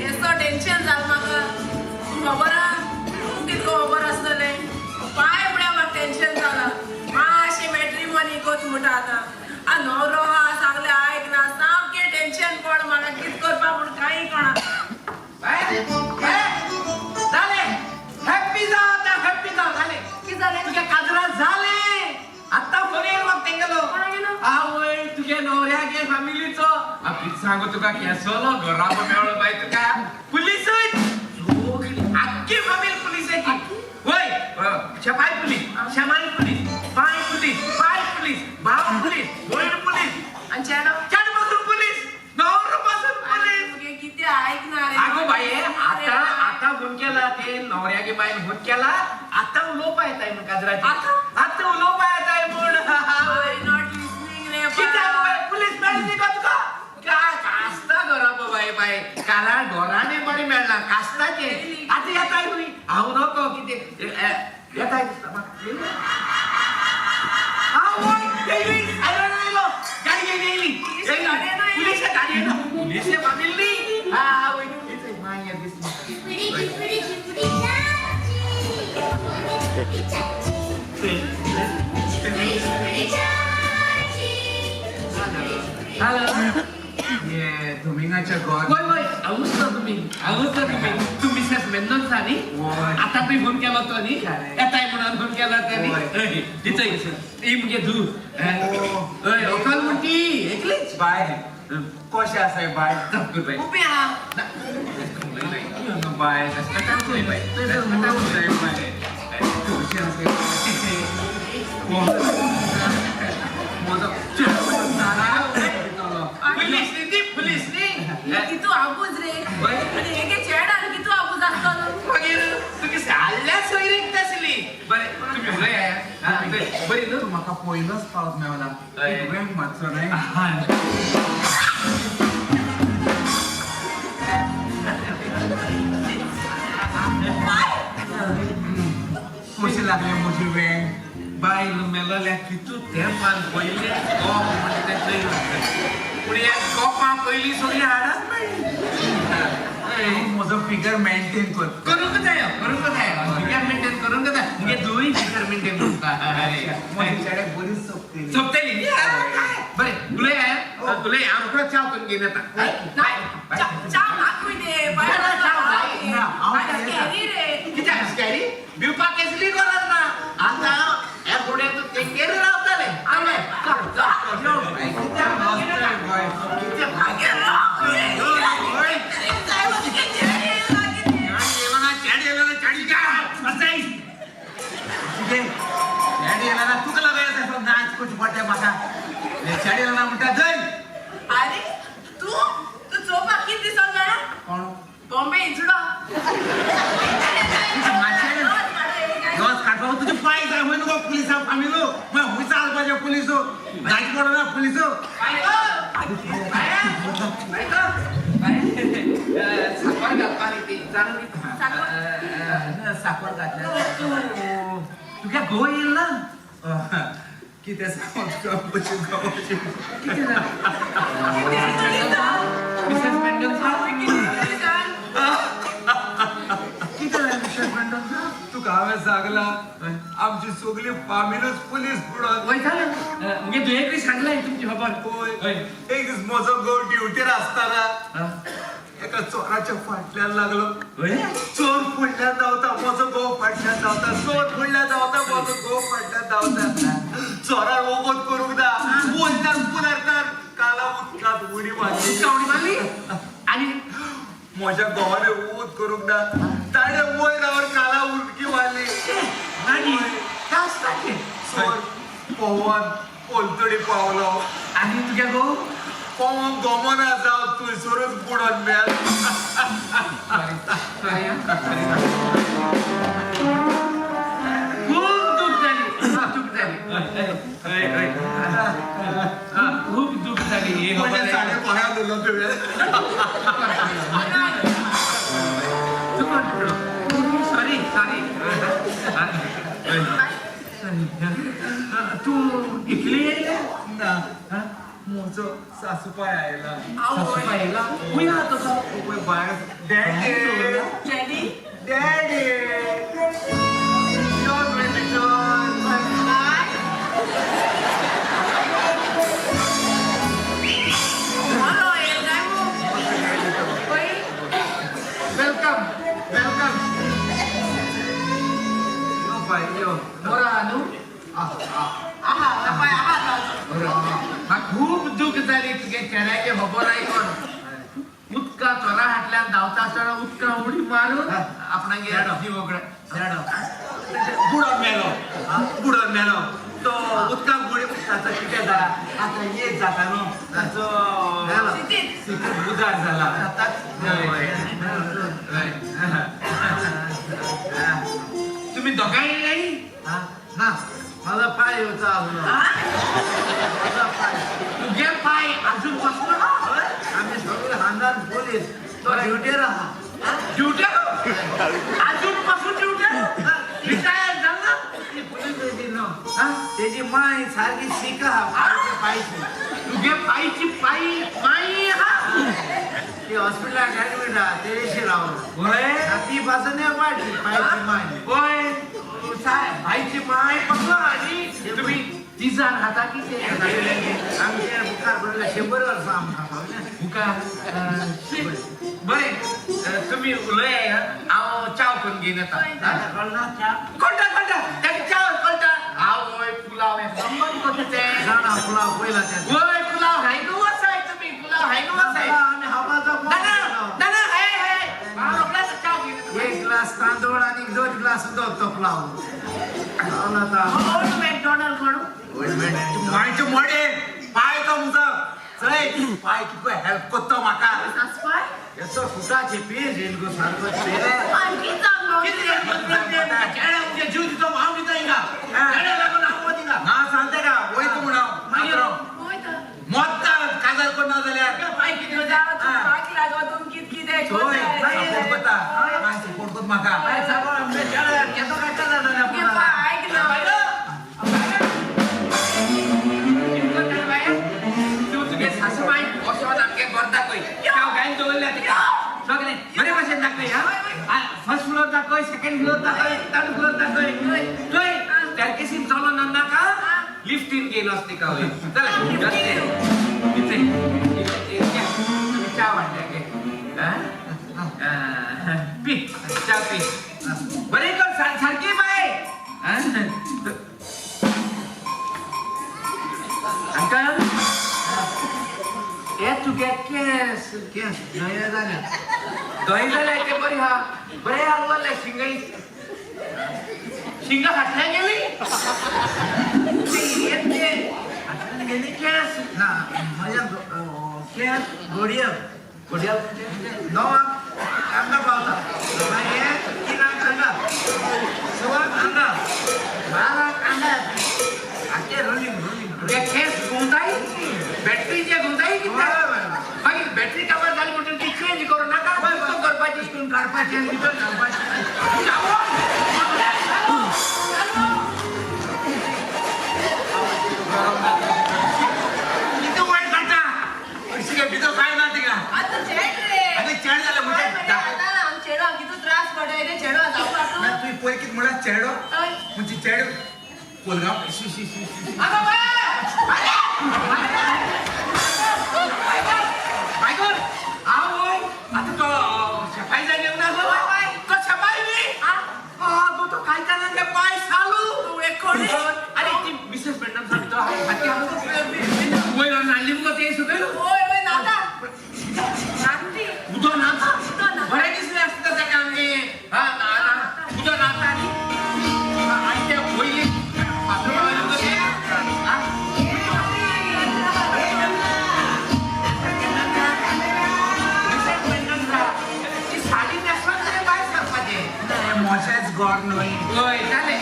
केसो टेन्शन जालें म्हाका. तूं खबर आहा, तूं कितको खबर आसतलें. पाय म्हळ्यार म्हाका टेन्शन जालां. मातशें मॅट्रिमोनी कोत म्हणटा आतां. आ न्हवरो आहा सांगलें आयकना, सामकें टेन्शन पड म्हाका, कितें करपा म्हूण कांय कळना. बाय, बाय, जालें. हॅप्पी जाव आतां, हॅप्पी जाव, जालें. कितें जालें? तुज्या काजरा जालें. आत्तां फोन येयलो म्हाका तेंगेलो. कोणागेलो? आवय, तुगे न्हवऱ्यागे फॅमिलीचो. कितें सांगू तुका, केसलो घराबो मेळ्ळो बाय तुका. पुलिसूच सगळी आख्खी फामील पुलिसाची. वय, शेपाय पुलीस, शेमाय पुलीस, पांय पुलीस, पाय पुलीस, भाव पुलीस, भयण पुलीस. आनी चेडो? चेडो पासून पुलीस, न्हवरो पासून पुलीस. तुगे कितें आयकना रे. आगो बाये, आता आता फोन केला ते न्हवऱ्यागे बायन फोन केला. आता उलोवपा येताय म्हण काजराची. आतां? आतां उलोवपा येताय म्हण. I not listening रे. कितें आगो बाय, पुलीस मेळ्ळी न्ही गो तुका? काय कास्ता घराबो बाय. बाय, काला घराने बरें मेळ्ळा कास्ताचे. आतां येताय न्हय, हांव नको कितें येताय दिसता म्हाका. आवय, येयली सायरन येयलो, गाडी घेवन येयली. पुलिशे गाडयेन येयली. पुलिशे गाडयेन, पुलिशे फामील न्ही. आवय, मागीर दिसता. चिपडी चिपडी चिपडी चाची, चाची, चिपडी चिपडी चाची. हॅलो. ये दोमिंगाच्या घर. वय वय, हांवूच ना तुमी, हांवूच ना तुमी. तूं मिसेस मेंदोन्सा न्ही? वय. आतां तुवें फोन केलो तो न्ही? खरें. येताय म्हणून फोन केला तो न्ही? वय. हय, दिचय ही मुगे धूव. हय, व्हंकल म्हण ती एकलीच. बाय, कशें आसाय बाय? गुड बाय. उबी आहा. बाय, बाय. बाय, कशें आसाय? म्हजो पुलीस न्ही ती, पुलीस न्ही. कितू आबूज रे. वय. आनी हेगे चेडान कितू आबूज आसतलो. मागीर तुगे साल्या सोयरीक तसली. बरें, तुमी उलय आया. बरी न्हू? तूं म्हाका पयलोच फावट मेवला. हय. वेंग मातसो न्हय. कशी लागली म्हजी वेंग? बायल मेलोल्या कितू तेंपान पयलें गोप म्हणटा तें चोयलां. पूण ह्या गोपां पयलीं सगळीं हाडाच मेळ्ळीं. तूं म्हजो फिगर मेंटेन कर. करूंक जाय, करूंक जाय, फिगर मेंटेन करूंक जाय. मुगे दुय फिगर मेंटेन करता. म्हजी चेड्याक बरीच सोबतली. सोंपतली न्ही? बरें, उलय आया, उलय. हांव रोखडो च्याव करून घेवन येता. ना, च्या नाकूय दे बाय. ना, ना, च्याव जाय. ना, हांव स्कॅरी रे. कित्याक स्कॅरी? भिवपाक कसली गरज ना. आतां ह्या फुडें तूं तेंगेर रावतलें. आमी कित्याक बाय? कित्याक? मागीर राव रे. जाय तुगे चेडे लागीं. कितें चेडे येयला ना तुका लागून येता नाच करचें पडटा म्हाका. चेडे येयला ना म्हणटा जय. अरे, तूं तूं चोवपाक कितें दिसोंक जाणा? कोण? बॉम्बे हिजडो. लॉस काडपाक तुजे पांय जाय खंय न्हू गो पुलिसां फामिलो. मागीर खंय चालपाचें पुलिसो जायचे पडना पुलिसो. साकर घालपा रे ती. साकर घातल्या. तुगे घोव येयल ना? कितें सांगू तुका, म्हजी घोवाची. कितें जालें मिसेस मेंडोन्सा? कितें जालें मिसेस मेंडोन्सा? तुका हांवें सांगलां, आमची सगळी फामिलूच पुलीस बुडोन. वय जालें, मुगे दुयेकूय सांगलें तुमची खबर. वय, एक दीस म्हजो घोव ड्युटीर आसतना एका चोराच्या फाटल्यान लागलो. वय. चोर फुडल्यान धांवता, म्हजो घोव फाटल्यान धांवता. चोर फुडल्यान धांवता, म्हजो घोव फाटल्यान धांवता. चोरान वगत करूंक ना, वयल्यान पुनरकार काला उदकांत उडी मारली. उदका उडी मारली आनी म्हज्या घोवाने वगत करूंक ना, ताणें वयर रावन काला उडकी मारली. मागीर कास्ताचें चोर पोवन पलतडी पावलो. आनी तुगे घोव? पोवंक गमना जावन थंयसरूच बुडोन मेल. सॉरी सॉरी, खूब दूख जाली, चूक जाली. हय हय, खूब दूख जाली ही खबर. म्हजें साडे कोणाक उरलो तुवें? Sorry sorry sorry. तूं इकली येयलें? ना, म्हजो सासूपाय आयला. आवय. आयला खंय आहा तसो? पळय भायर. डॅडी. डॅडी. डॅडी. चल बेबी चल. काय? हॅलो, येल काय मग? पळय. Welcome welcome. यो बाय यो. बरो आहा न्हू? आहा, बाय, आहा. बरो. म्हाका खूब दूख जाली तुगे चेड्याचे खबर आयकोन. उदका चोरा हाटल्यान धांवता आसतना उदका उडी मारून आपणागे जीव वगळे. बुडोन मेलो, बुडोन मेलो तो. उदकाक बुडी, ताचो कितें जाला आतां, येत जाता न्हू ताचो. सिटीत. सिटीत उदार जाला. तुम्ही दोघांय येयलाय? ना, माझा पाय होता अजून. हा? माझा पाय. तुगे पाय अजून बसलो ना? आम्ही सगळे खानदान पोलीस. तो ड्युटीवर आहा. ड्युट्या अजून पासून ड्युट्या? रिटायर झाला. ती पोलीस होती न्हू. हा? त्याची माय सारखी शिका पायची पायची. तुगे पायची पायी माई हा. ती हॉस्पिटलात ऍडमिट आहा तेशी रावलो. होय. ती पासून वाढली पायची माय. होय साहेब, भाईची माय बसलो आणि तुम्ही तिजान हाता किती? आमच्या मुखार पडल्या 100 वर्सां आमकां पावले. मुखार बरें, तुम्ही उलय, हांव चाव करून घेवन येता. कळना च्या? कळटा कळटा, ताका चाव कळटा. आवय, पुलाव हें संबंद कशें तें? जाणा, पुलाव पयला त्या. वय, पुलाव हायनू वसाय, तुम्ही पुलाव हायनू वसाय. आम्ही हवाचा. ना ना ना, हाय हाय, हांव रोखडेंच चाव घेवन येता. एक ग्लास तांदूळ आणि 2 ग्लास उदक तो पुलाव. ओल्ड मॅकडॉनल्ड म्हणून. मायचे मोडे पाय तो मुजो चल पाय कितको हेल्प करतो म्हाका. सासपाय? येसो फुटाचे पेज येईल गो सारखो. आणखी चांगलो. चेड्या म्हणजे जीव दितो, हांव दिता हिंगा. चेड्या लागून हांव दिता. ना सांगते का वयता म्हण हांव. मागीर? होय तर. मोत्ता काजार करना जाल्यार. पाय कितें तुझ्या पाक लागो तुम कित कितें. चोय सपोर्ट करता, माय सपोर्ट करता म्हाका. पाय सारको आमच्या चेड्या केसो काडटा जाता. पाय ऐक ना. तूं तुगे सासूबाई वचोन आमगे घर दाखय. हांव गायन दवरल्या तिका सगळें बरे भाशेन दाखय. हा, फर्स्ट फ्लोर दाखय, सेकंड फ्लोर दाखय, थर्ड फ्लोर दाखय. थंय स्टॅरकेसीन चलोन नाका, लिफ्टीन घेवन वच तिका. वय, चला. इथे तुमी च्या वाडल्या गे. पी, च्या पी. बरें कर सारकी बाय. अंकल, हे तुगे केस. केस नये झाले. दही जाल्यार ते बरी हा, बरें आसलें. शिंगाई शिंगा फाटल्यान गेली ते फाटल्यान गेली केस. ना, माझ्या केस घोडयेक घोड्याक. 9 हांगा पावता, मागीर 3 हांगा, 6 हांगा, 12 हांगा. आते रोलिंग रोलिंग. तुगे केस घुंवताय, बॅटरी जे घुंवताय कितें? मागीर बॅटरी काबार जाली म्हणटकीर ती चेंज करूं नाका, बंद करपाची. काडपाचें आनी भितर घालपाचें. कितें वायट काडटा हरशीं, काय भितर काय ना तिका. आतां चेड रे. आनी चेड जालें हय म्हणजे मरे, आतां आम चेडवाक कितू त्रास पडटा ते चेडवा जावपा. ना, तुवें पयर कितें म्हळ्यार चेडो? हय. म्हणजे चेडो कोलगांव शी शी शी शी. आगो बाय, बायकोर आवय, आतां तो शेपाय जाय ना गो. तो शेपाय न्ही. आ? गो, तो काय जाणा, पाय सालू. तूं एक कोणी? अरे ती मिसेस मेंडम सांगतो हाती वयर नाडली मुगो ते सकयल. होय होय, नाता नाती. उदो नाता. उदो नाता. बरें दिसलें आसता ताका आमगे. हा ना ना, उदो नाता. आनी आनी ते वयले बाथरूमा वयले मुगो ते. हा? मिसेस मेंडम ती साडी न्हेसपाक जाय भायर सरपाचें. हें मोशेंच गोर न्हय. हय जालें.